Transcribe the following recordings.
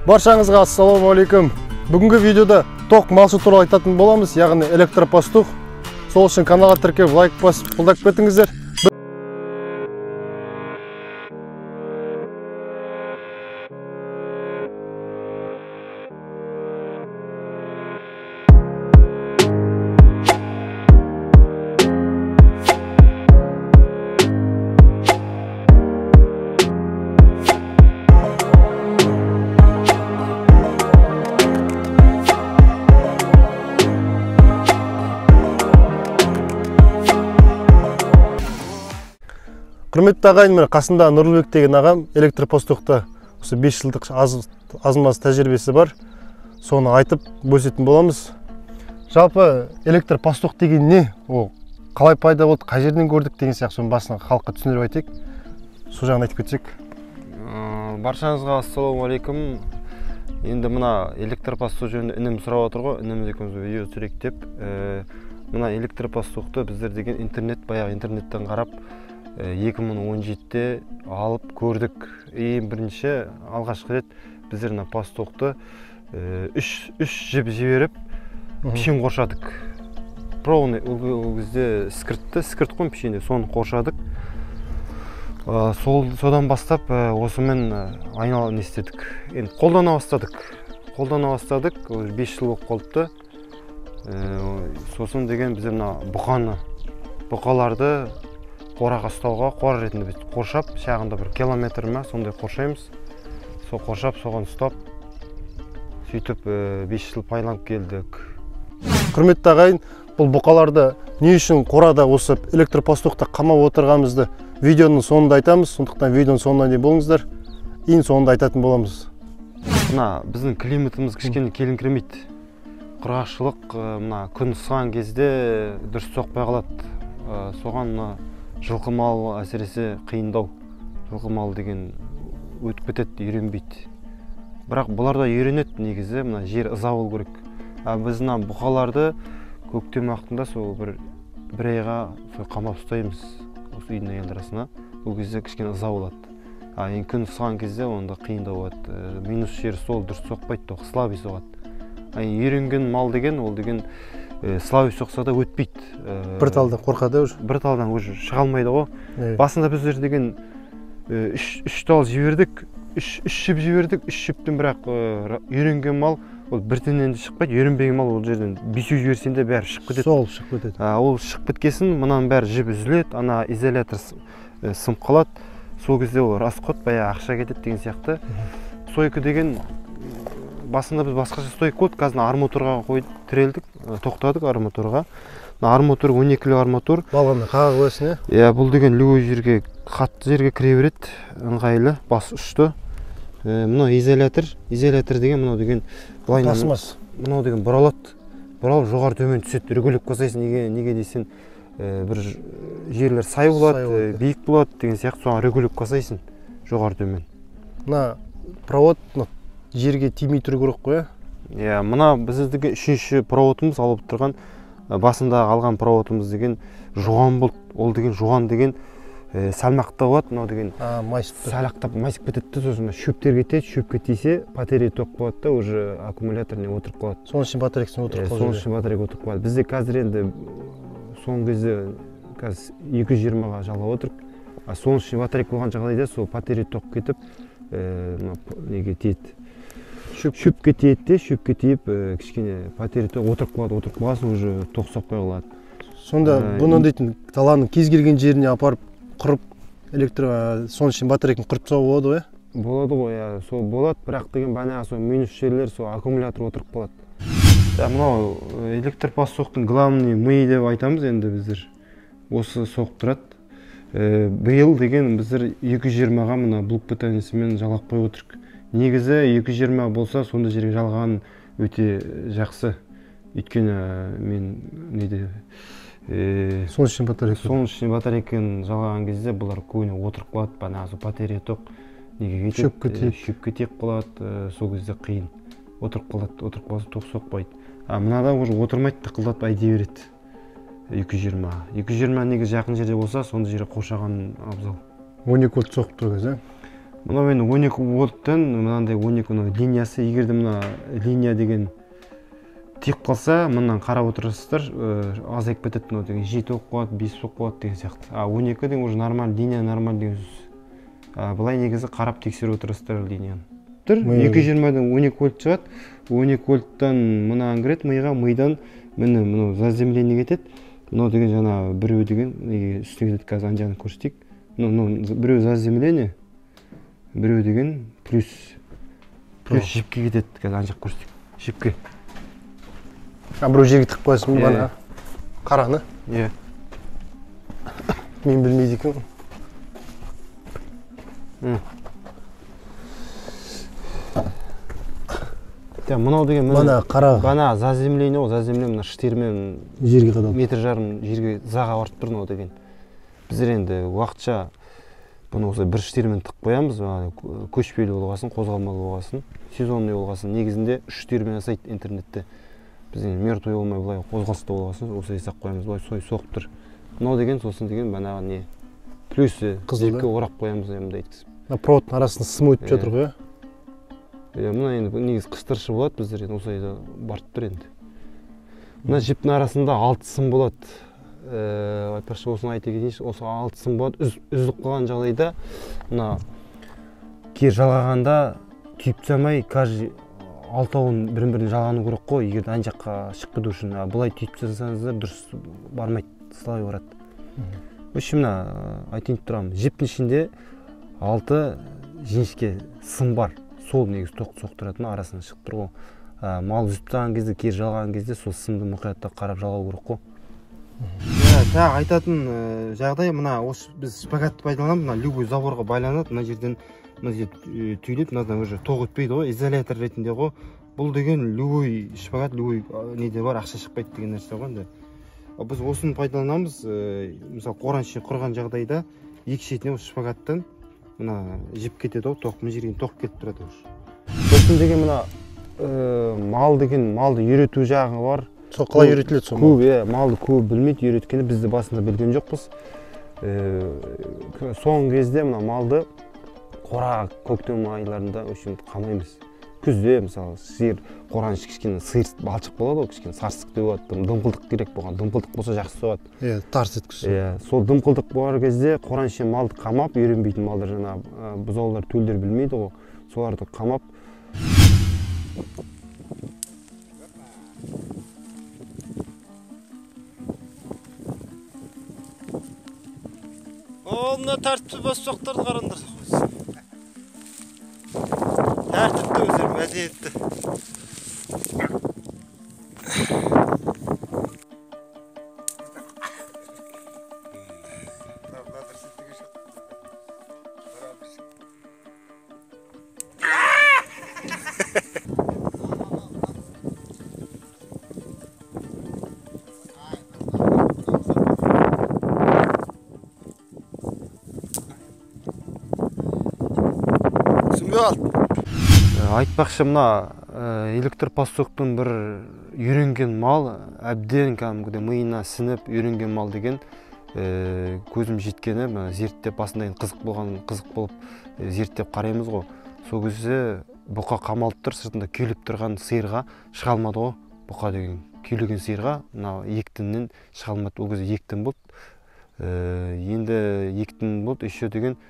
Баршаңызға ассалаумағалейкум. Бүгінгі видеода тоқ малшы туралы айтатын боламыз, яғни электропастух. Сол үшін каналға тіркеліп, лайк басып, қолдап кетіңіздер. Құрметті ағайын, міне қасында Нұрлыбек деген ағам электропастухта осы 5 жылдық аз-маз тәжірибесі бар. Соны айтып бөлісетін боламыз. Жалпы электропастух деген не? Ол қалай пайда болды, қай жерден көрдік деген сияқты соның басынан халыққа түсіндіріп айтайық. Сол жағын айтып кетсек. Баршаңызға ассалаумағалейкум. Енді мына электропастух жөнінде інім сұрап отыр ғой, ініміз екеуміз видео түсірейік деп. Мына электропастухты біздер деген интернет, баяғы интернеттен қарап 2017-те алып көрдік. Ең бірінші алғашқы рет біздер мына пастухты үш жіп жіберіп пішен қоршадық. Проводный ол кезде скіртті, скірт қой пішенде, соны қоршадық. Содан бастап осымен айнала не істедік. Енді қолдана бастадық. Қолдана бастадық, 5 жыл болып қалыпты. Сосын деген біздер мына бұқаны, бұқаларды қораға ұстауға, қора ретінде біз қоршап, шағында бір километр ма, сондай қоршаймыз. Сол қоршап, соған ұстап, сөйтіп 5 жыл пайдаланып келдік. Құрметті ағайын, бұл бұқаларды не үшін қорада осы электропастухта қамап отырғанымызды видеоның соңында айтамыз. Сондықтан видеоның соңына дейін болыңыздар. Ең соңында айтатын боламыз. Мына біздің климатымыз кішкене келіңкіремейді. Құрғақшылық, мына күн ысыған кезде дұрыс соқпай қалады. Соған мына жылқы мал әсіресе қиындау. Жылқы мал деген өтіп кетеді, үйренбейді. Бірақ бұлар да үйренеді негізі, мына жер ыза болу керек. А біз мына бұқаларды көктем уақытында сол бір айға сол қамап ұстаймыз осы үйдің айналасына. Ол кезде кішкене ыза болады. А енді күн ысыған кезде онда қиындау болады. Минус жері сол, дұрыс соқпайды, тоқ слабый соғады. А үйренген мал деген ол деген слабый соқса да өтпейді. Бір талдан қорқады уже. Бір талдан уже шыға алмайды ғой. Басында біздер деген үш тал жібердік, үш жіп жібердік, үш жіптен бірақ үйренген мал ол бірденнен де шықпайды, үйренбеген мал ол жерден бесеу жіберсең де бәрі шығып кетеді. Сол шығып кетеді. Ол шығып кеткесін мынаның бәрі жіп үзіледі, ана изолятор сынып қалады. Сол кезде ол расход, баяғы ақша кетеді деген сияқты. Сойка деген басында біз басқаша стойка қойдық, қазір арматурға қойып тірелдік, тоқтадық арматурға. Арматур 12-лі арматур. Балғанмен қаға қоясың, иә? Бұл деген любой жерге, қатты жерге кіре береді, ыңғайлы, бас ұшты. Мынау изолятор, изолятор деген мынау деген былай тасымас. Мынау деген бұралады. Бұралып жоғары төмен түседі, регулировка жасайсың, неге десең, бір жерлер сай болады, биік болады деген сияқты, соған регулировка жасайсың жоғары төмен. Мына провод жерге тимей тұру керек қой, иә? Мына біздегі үшінші проводымыз алып тұрған, басында алған проводымыз деген жуан болды. Ол деген жуан деген салмақты болады, мынау деген салақтап майысып кетеді, сосын шөптер кетеді, шөпке тисе батарея тоқ болады да, уже аккумуляторіне отырып қалады. Соның үшін батарейкасына отырып қалады. Соның үшін батарейка отырып қалады. Бізде қазір енді соңғы кезде қазір 220-ға жалғап отырық. А соның үшін батарейка болған жағдайда сол батарея тоқ кетіп, неге тиеді? Шөпке тиеді де, шөпке тиіп кішкене батарея отырып қалады, отырып қалғасын уже тоқ соқпай қалады. Сонда бұны дейтін даланың кез келген жеріне апарып құрып, электр соның үшін батарейканы құрып тастауға болады ғой, иә? Болады ғой, иә, сол болады, бірақ деген бағанағы сол минус жерлер, сол аккумулятор отырып қалады. Мынау электропастухтың главный миы деп айтамыз енді біздер. Осы соғып тұрады. Биыл деген біздер 220-ға мына блок питаниесімен жалғап қойып отырмық. Негізі 220 болса, сондай жерге жалған өте жақсы. Өйткені мен неде солнечный батарейка. Солнечный батарейканы жалған кезде бұлар көбіне отырып қалады, бағанағы батарея тоқ неге кетеді, шөпке тиіп қалады, сол кезде қиын. Отырып қалады, отырып қалса тоқ соқпайды. А мынада уже отырмайды, тықылдатып айдай береді. 220. 220 негізі жақын жерде болса, сондай жерге қоршаған абзал. 12 вольт соғып тұр қазір, Мынау енді 12 вольттан мынандай 12 линиясы, егер де мына линия деген тиіп қалса, мындан қарап отырасыздар, азайып кетеді, мынау деген 7 болып қалады, 5 болып қалады деген сияқты. А 12 деген уже нормаль, линия нормаль деген сөз. Былай негізі қарап тексеріп отырасыздар линияны. 220-дан 12 вольт шығады, 12 вольттан мынаған кіреді миға, мидан міне мынау заземление кетеді. Мынау деген жаңа біреу деген неге үстіне кетеді, қазір ана жағын көрсетейік. Мынау біреу заземление, біреу деген плюс. Плюс жіпке кетеді, қазір ана жақ көрсетейік. Жіпке. А біреу жерге тығып қоясың ба ана? Қараны? Иә. Мен білмейді екенмін. Мынау деген мына қара. Бана заземление ғой, заземление мына штирмен жерге қадалып. Метр жарым жерге заға барып тұр мынау деген. Біздер енді уақытша бұны осылай бір штирмен тығып қоямыз, көшпелі болғасын, қозғалмалы болғасын, сезонный болғасын. Негізінде 3 штирмен жасайды интернетте. Біз енді мертвый болмай былай қозғалыста болғасын, осылай жасап қоямыз, былай сой соғып тұр. Мынау деген сосын деген банағы не плюсы жіпке орап қоямыз мындай еткізіп. Мына проводтың арасында сым өтіп жатыр ғой, иә? Мына енді негізі қыстыршы болады, біздер енді осылай да барып тұр енді. Мына жіптің арасында 6 сым болады. Айтпақшы, осыны айта кетейінші, осы 6 сым болады. Үзіліп қалған жағдайда мына кері жалғағанда түйіп тастамай, каждый алтауын бірін-біріне жалғану керек қой, егер ана жаққа шығып кету үшін. Былай түйіп тастасаңыздар дұрыс бармайды, сылай барады. В общем, мына айтайын деп тұрамын, жіптің ішінде 6 жіңішке сым бар. Сол негізі тоқты соқтыратын, арасынан шығып тұр ғой. Мал үзіп тастаған кезде, кері жалғаған кезде сол сымды мұқиятты қарап жалғау керек қой. Тағы айтатын жағдай, мына осы біз шпагатты пайдаланамыз, мына любой заборға байланады, мына жерден мына жерде түйіліп, мынадан уже тоқ өтпейді ғой, изолятор ретінде ғой. Бұл деген любой шпагат, любой неде бар, ақша шықпайды деген нәрсе ғой енді. Біз осыны пайдаланамыз, мысалы қораның ішіне құрған жағдайда екі шетіне осы шпагаттан мына жіп кетеді ғой, тоқ, мына жерге тоқ келіп тұрады уже. Сосын деген мына мал деген, малды үйрету жағы бар. Сол қалай үйретіледі сол? Көп, иә, малды көп білмейді, үйреткені біз де басында білген жоқпыз. Соңғы кезде мына малды қора көктем айларында өшін қамаймыз. Күзде мысалы сиыр қораның іші кішкене сиыр балшық болады ғой, кішкене сарсық деп болады, дымқылдық керек болған, дымқылдық болса жақсы соғады. Иә, тарс еткізу. Иә, сол дымқылдық болар кезде қораның ішіне малды қамап, үйренбейтін малдар жаңа бұзаулар, төлдер білмейді ғой, соларды қамап. О, мына тәртіпті баспақтарды қараңдар. Тәртіпті өздері, мәдениетті. Айтпақшы, мына электр пастухтың бір үйренген мал, әбден кәдімгідей миына сіңіп үйренген мал деген көзім жеткені, мына зерттеп басында енді қызық болған, қызық болып зерттеп қараймыз ғой. Сол кезде бұқа қамалып тұр, сыртында күйліп тұрған сиырға шыға алмады ғой. Бұқа деген күйлеген сиырға мына ектіннен шыға алмады. Ол кезде ектін болды. Енді ектін болды, еще деген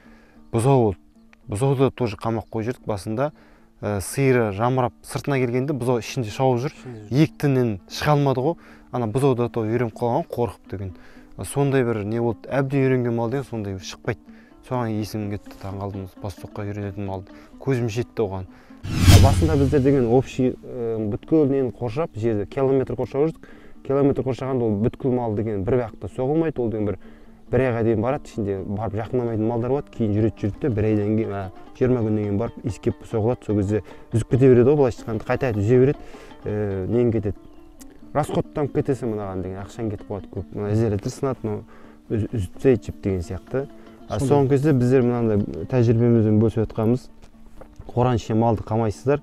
бұзау болды. Бұзауды тоже қамап қойып жүрдік басында. Сиыры жамырап сыртына келгенде бұзау ішінде шауып жүр, ектіннен шыға алмады ғой. Ана бұзау да үйреніп қалған, қорқып деген. Сондай бір не болды, әбден үйренген мал деген сондай шықпайды. Соған есім кетті, таң қалдым, пастухқа үйренетін малды. Көзім жетті оған. Басында біздер деген общий бүткіл нені қоршап, жерді километр қоршап жүрдік. Километр қоршағанда ол бүткіл мал деген бір уақытта соғылмайды, ол деген бір айға дейін барады, ішінде барып жақындамайтын малдар болады, кейін жүреді жүреді де, бір айдан кейін, 20 күннен кейін барып иіскеп соғылады, сол кезде үзіп кете береді ғой, былайша айтқанда, қайта қайта үзе береді, нең кетеді, расходтанып кетесің мынаған деген, ақшаң кетіп қалады көп, мына изолятор сынады, мынау үзіп тастайды жіп деген сияқты. Соңғы кезде біздер мынандай тәжірибемізбен бөлісіп жатқанымыз, қораның ішіне малды қамайсыздар,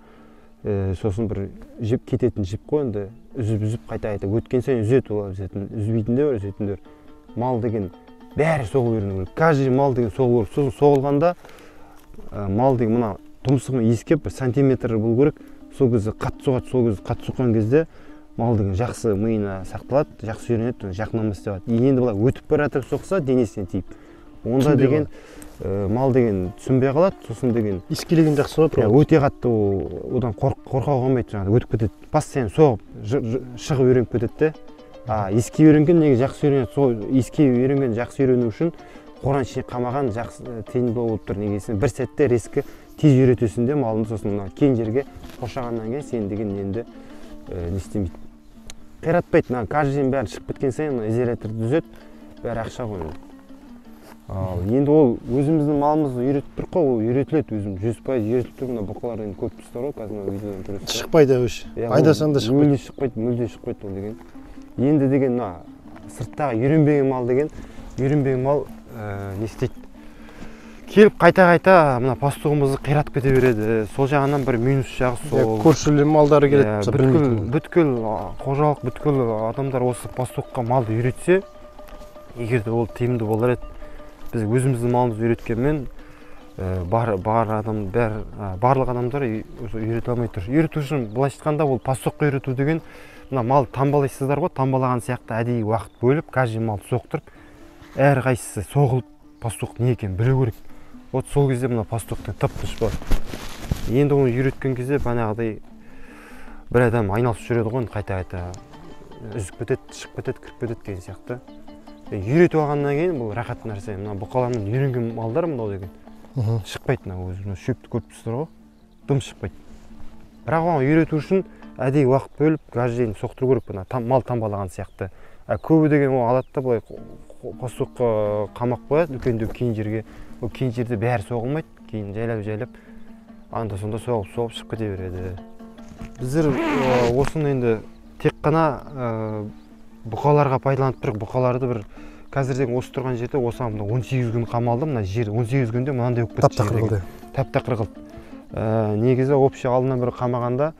сосын бір жіп кететін жіп қой енді, үзіп-үзіп қайта қайта өткен сайын үзеді олар, үзетін, үзбейтін де бар, үзетін де бар. Мал деген бәрі соғылу керек. Каждый мал деген соғылу керек. Сосын соғылғанда Мал деген мына тұмсығымен иіскеп бір сантиметр болу керек, сол кезде қатты соғады, сол кезде қатты соққан кезде мал деген жақсы миына сақталады, жақсы үйренеді, жақындамас деп алады. Енді былай өтіп бара жатып соқса денесіне тиіп, онда деген мал деген түсінбей қалады, сосын деген иіскелеген жақсы болады. Өте қатты одан қорқау қалмайды, жаңағы өтіп кетеді. Постоянно соғып шығып үйреніп кетеді де. Иіске үйренген неге жақсы үйренеді? Сол иіске үйренген жақсы үйрену үшін қораның ішіне қамаған жақсы тиімді болып тұр. Неге десең, бір сәтте резкі тез үйретесің де малыңды, сосын мына кең жерге қоршағаннан кейін сен деген енді не істемейді, қиратпайды. Мына каждый день бәрі шығып кеткен сайын мына изоляторды түзеді, бәрі ақша ғой. Ал енді ол өзіміздің малымызды үйретіп тұр қой, ол үйретіледі, өзім 100% үйретіліп тұр. Мына бұқалар енді көп тұстар ғой, қазір мына видеодан көресіздер. Шықпайды вообще. Айдасаң да шықпайды. Мүлде шықпайды, мүлде шықпайды ол деген. Енді деген мына сырттағы үйренбеген мал деген, үйренбеген мал не істейді? Келіп қайта-қайта мына пастуғымызды қиратып кете береді. Сол жағынан бір минус жағы сол. Көршілер малдары келеді, бүткіл қожалық, бүткіл адамдар осы пастухқа малды үйретсе, егер де ол тиімді болар еді. Біз өзіміздің малымызды үйреткенмен, барлық адамдар үйрете алмай тұр. Үйрету үшін былайша айтқанда ол пастухқа үйрету деген мына мал тамбалайсыздар ғой, тамбалаған сияқты әдейі уақыт бөліп, каждый малды соқтырып, әрқайсысы соғылып пастух не екенін білу керек. Вот сол кезде мына пастухтың тып-тыныш болады. Енді оны үйреткен кезде бағанағыдай бір адам айналысып жүреді ғой, қайта-қайта үзіп кетеді, шығып кетеді, кіріп кетеді деген сияқты. Үйретіп алғаннан кейін бұл рахат нәрсе. Мына бұқалармен үйренген малдар мынау деген шықпайды, мына өзі мына шөпті көріп тұрсыздар ғой, дым шықпайды. Бірақ оған үйрету үшін әдейі уақыт бөліп, каждый день соқтыру керек, мына мал тамбалаған сияқты. Көбі деген ол алады да былай пастухқа қамап қояды, үлкендеу кең жерге. Ол кең жерде бәрі соғылмайды, кейін жайлап-жайлап анда сонда соғып-соғып шығып кете береді. Біздер осыны енді тек қана бұқаларға пайдаланып тұрық. Бұқаларды бір қазір деген осы тұрған жерде осыған мына 18 күн қамалды, мына жер 18 күнде мынандай болып кетті. Тап-тақыр қылды. Тап-тақыр қылды. Негізі общий алдынан бір қамағанда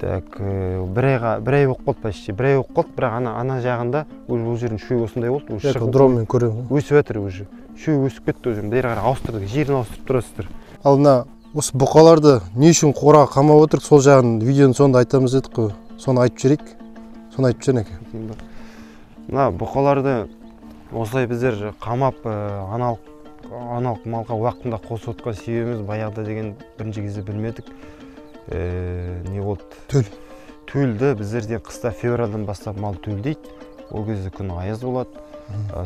так бір ай болып қалды почти, бір ай болып қалды, бірақ ана жағында уже бұл жердің шөбі осындай болды, уже шығып дронмен көремін. Өсіп жатыр уже. Шөбі өсіп кетті уже, бері қарай ауыстырдық, жерін ауыстырып тұрасыздар. Ал мына осы бұқаларды не үшін қораға қамап отырық, сол жағын видеоның соңында айтамыз дедік қой. Соны айтып жіберейік. Соны айтып жіберейік. Мына бұқаларды осылай біздер қамап, аналық малға уақытында қосып отқан себебіміз баяғыда деген бірінші кезде білмедік. Не болды? Төл. Төлді біздерден қыста февральдан бастап мал төлдейді. Ол кезде күн аяз болады.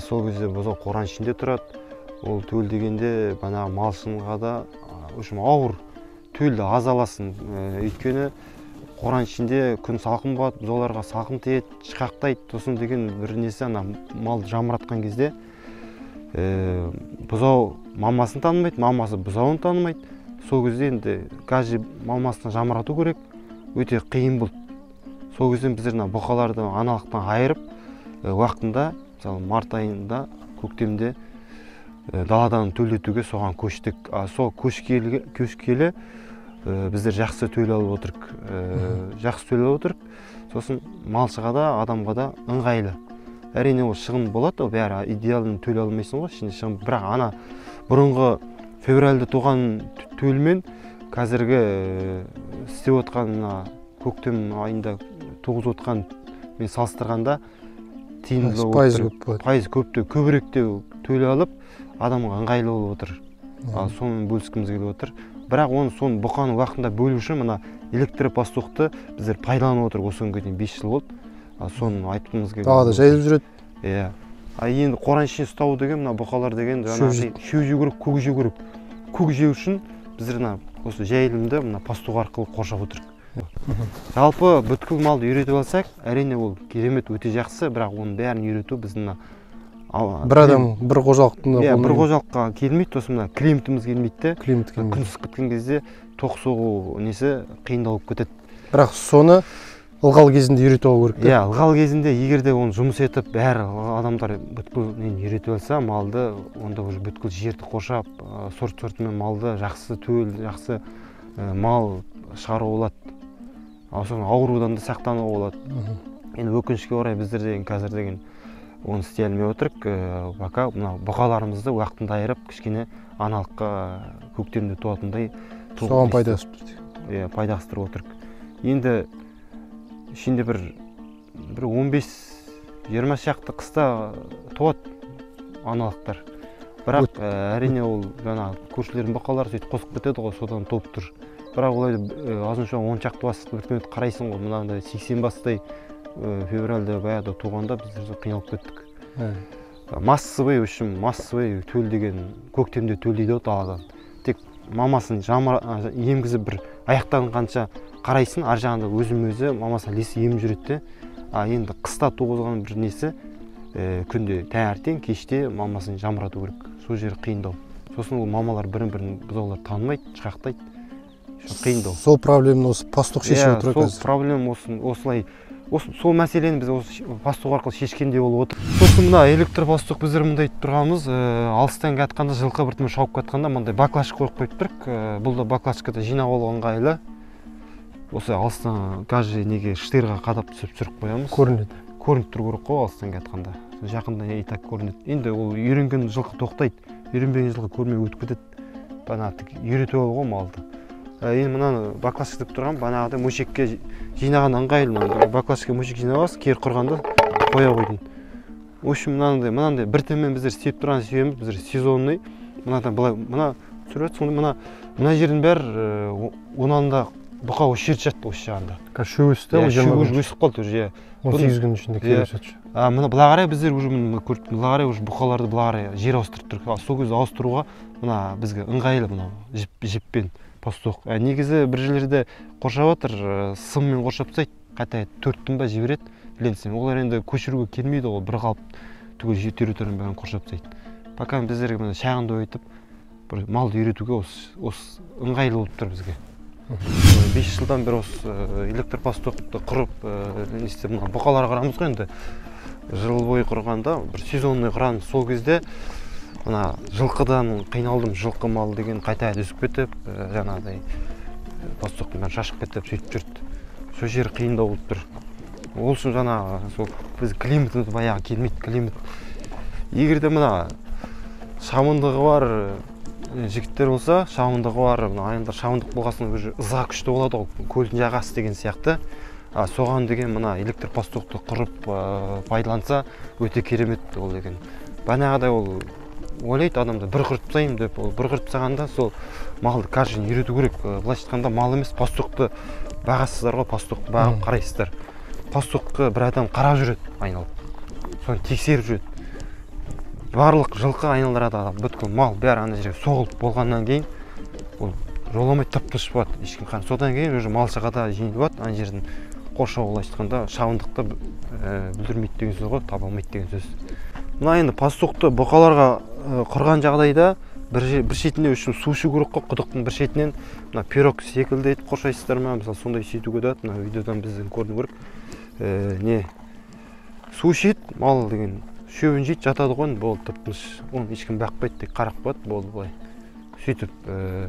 Сол кезде бұзау қораның ішінде тұрады. Ол төл дегенде бағанағы малшынға да общем ауыр. Төлді аз аласың. Өйткені қораның ішінде күн салқын болады, бұзауларға салқын тиеді, шықақтайды. Сосын деген бір несі ана малды жамыратқан кезде бұзау мамасын танымайды, мамасы бұзауын танымайды. Сол кезде енді каждый мамасына жамырату керек, өте қиын болды. Сол кезде біздер мына бұқаларды аналықтан айырып, уақытында, мысалы март айында, көктемде даладан төлдетуге соған көштік. Сол көшкелі біздер жақсы төл алып отырық, жақсы төл алып отырық. Сосын малшыға да, адамға да ыңғайлы. Әрине ол шығын болады, ол бәрі идеалын төл алмайсың ғой, ішінде шығын. Бірақ ана бұрынғы февральда туған төлмен қазіргі істеп отқан мына көктем айында туғызып отқан мен салыстырғанда тиімді болып Пайыз отыр. көп болады. Пайыз көптеу, көбіректеу төл алып адамға ыңғайлы болып отыр. Ал сонымен бөліскіміз келіп отыр. Бірақ оны соны бұқаны уақытында бөлу үшін мына электропастухты біздер пайдаланып отырмыз. Осы күнге дейін 5 жыл болды. Ал соны айтқымыз келіп Далада отыр. жайылып жүреді. Иә. А енді қораның ішіне ұстау деген мына бұқалар деген Шөп жаңағыдай жейді. шөп жеу керек, көк жеу керек. Көк жеу үшін біздер мына осы жайылымды мына пастух арқылы қоршап отырмыз. Жалпы бүткіл малды үйретіп алсақ, әрине ол керемет, өте жақсы, бірақ оның бәрін үйрету біздің мына бір адам, бір қожалықтың да Иә, бір қолынан қожалыққа келмейді, сосын мына климатымыз келмейді де. Климат келмейді. Күн ысып кеткен кезде тоқ соғу несі қиындалып кетеді. Бірақ соны ылғал кезінде үйретіп алу керек те. Иә, ылғал кезінде егер де оны жұмыс етіп, бәрі адамдар бүткіл нені үйретіп алса, малды, онда уже бүткіл жерді қоршап, сорт-сортымен малды жақсы төл, жақсы мал шығаруға болады. Ал соны аурудан да сақтануға болады. Енді өкінішке орай біздер деген қазір деген Оны істей алмай отырық. Пока мына бұқаларымызды уақытында айырып, кішкене аналыққа көктемде туатындай соған пайда түсіп тұр. Пайда қыстырып отырық. Енді ішінде бір 15-20 шақты қыста туады аналықтар. Бірақ әрине ол жаңағы көршілердің бұқалары сөйтіп қосып кетеді ғой, содан туып тұр. Бірақ олай азынша 10 шақты бас біртіндеп қарайсың ғой, мынандай 80 бастай февральда баяғыда туғанда біздер қиналып кеттік. Массовый, в общем, массовый төл деген көктемде төлдейді ғой даладан. Тек мамасын емгізіп бір аяқтанғанша қарайсың, ар жағында өзім-өзі мамасы лесі еміп жүреді де. А енді қыста туғызған бір несі, күнде таңертең кеште мамасын жамырату керек. Сол жері қиындау. Сосын ол мамалар бірін-бірін бұзаулар танымайды, шқақтайды. Қиындау. Сол проблеманы осы пастух шешіп отыр қазір. Сол проблема осылай, сол мәселені біз осы пастух арқылы шешкендей болып отыр. Сосын мына электр пастух біздер мындай айтып тұрғанымыз, алыстан кетқанда жылқы біртіндеп шауып кетқанда мындай баклажка қойып қойып тұрық. Бұл да баклажкада жинап алған ыңғайлы. Осы алыстан каждый неге штырға қадап түсіп түсіріп қоямыз. Көрінеді. Көрініп тұру керек қой алыстан кетқанда. Жақында и так көрінеді. Енді ол үйренген жылқы тоқтайды, үйренбеген жылқы көрмей өтіп кетеді. Бағана үйретіп алу ғой малды. Енді мынаны баклажка деп тұрған, бағанағыдай мөшекке жинаған ыңғайлы. Мына баклажка мөшек жинап аласың, кері құрғанда қоя қойдың. В общем, мынандай бір тілмен біздер істеп тұрған себебіміз, біздер сезонный. Мынадан былай, мына түсіріп жатсың, мына жердің бәрі онан да бұқа осы жерде жатты, осы жағында. Қазір шөп өсті, шөп өсіп қалды уже, иә. 18 күн ішінде келіп жатыр. Мына былай қарай біздер уже көріп, былай қарай уже бұқаларды былай қарай жер ауыстырып тұр. Сол кезде ауыстыруға мына бізге ыңғайлы мынау жіппен пастух. Негізі бір жерлерде қоршап отыр, сыммен қоршап тастайды, қайта төрттің ба жібереді лентасымен. Олар енді көшіруге келмейді ғой, бір қалып түгел жер территорияның бәрін қоршап тастайды. Пока біздерге мына шағынды өйтіп бір малды үйретуге осы ыңғайлы болып тұр бізге. 5 жылдан бері осы электр пастухты құрып, не істеп, мына бұқалар құрамыз ғой енді. Жыл бойы құрғанда бір сезонный құрамыз. Сол кезде мына жылқыдан қиналдым, жылқы мал деген қайта үзіп кетіп, жаңағыдай пастухтың бәрін шашып кетіп сөйтіп жүрді. Сол жері қиындау болып тұр. Ол үшін жаңағы сол біз климатымыз баяғы келмейді, климат. Егер де мына шамындығы бар жігіттер болса, шамындығы бар, мына аяңдар шамындық болғасын уже ыза күшті болады ғой, көлдің жағасы деген сияқты. Соған деген мына электр пастухты құрып пайдаланса өте керемет ол деген. Бағанағыдай ол ойлайды адамды бір құрып тастаймын деп, ол бір құрып тастағанда сол малды каждый үйрету керек. Былайша айтқанда мал емес, пастухты бағасыздар ғой, пастухты бағып қарайсыздар. Пастухты бір адам қарап жүреді айналып, соны тексеріп жүреді. Барлық жылқы айналдырады адам, бүткіл мал бәрі ана жерге соғылып болғаннан кейін ол жоламай тып-тыныш болады, ешкім қарамайды. Содан кейін уже малшыға да жеңіл болады, ана жердің қоршауы былайша айтқанда шабындықты бүлдірмейді деген сөз ғой, таба алмайды деген сөз. Мына енді пастухты бұқаларға құрған жағдайда бір шетінде үшін су ішу керек қой, құдықтың бір шетінен мына пирог секілді етіп қоршайсыздар ма, мысалы сондай сөйтуге болады. Мына видеодан біздің көріну керек. Не су ішеді мал деген, шөбін жейді, жатады ғой, болды, тып-тыныш. Оны ешкім бақпайды, тек қарап қояды, болды былай. Сөйтіп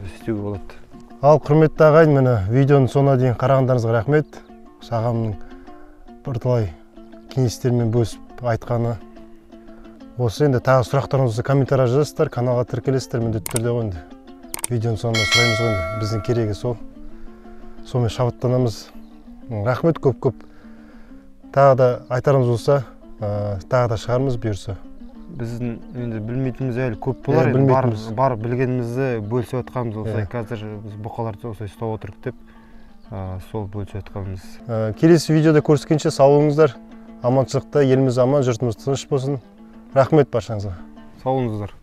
істеуге болады. Ал құрметті ағайын, міне видеоның соңына дейін қарағандарыңызға рахмет. Осы ағамның бірталай кеңестермен бөлісіп айтқаны осы. Енді тағы сұрақтарыңыз болса комментарий жазасыздар, каналға тіркелесіздер міндетті түрде ғой. Енді видеоның соңында сұраймыз ғой, енді біздің керегі сол. Сонымен шабыттанамыз. Рахмет көп-көп. Тағы да айтарымыз болса, тағы да шығармыз бұйырса. Біздің енді білмейтініміз әлі көп болар, енді бар білгенімізді бөлісіп жатқанбыз осылай. Қазір біз бұқаларды осылай ұстап отырық деп сол бөлісіп жатқанбыз. Келесі видеода көріскенше сау болыңыздар. Аманшылықта, еліміз аман, жұртымыз тыныш болсын. Рахмет баршаңызға. Сау болыңыздар.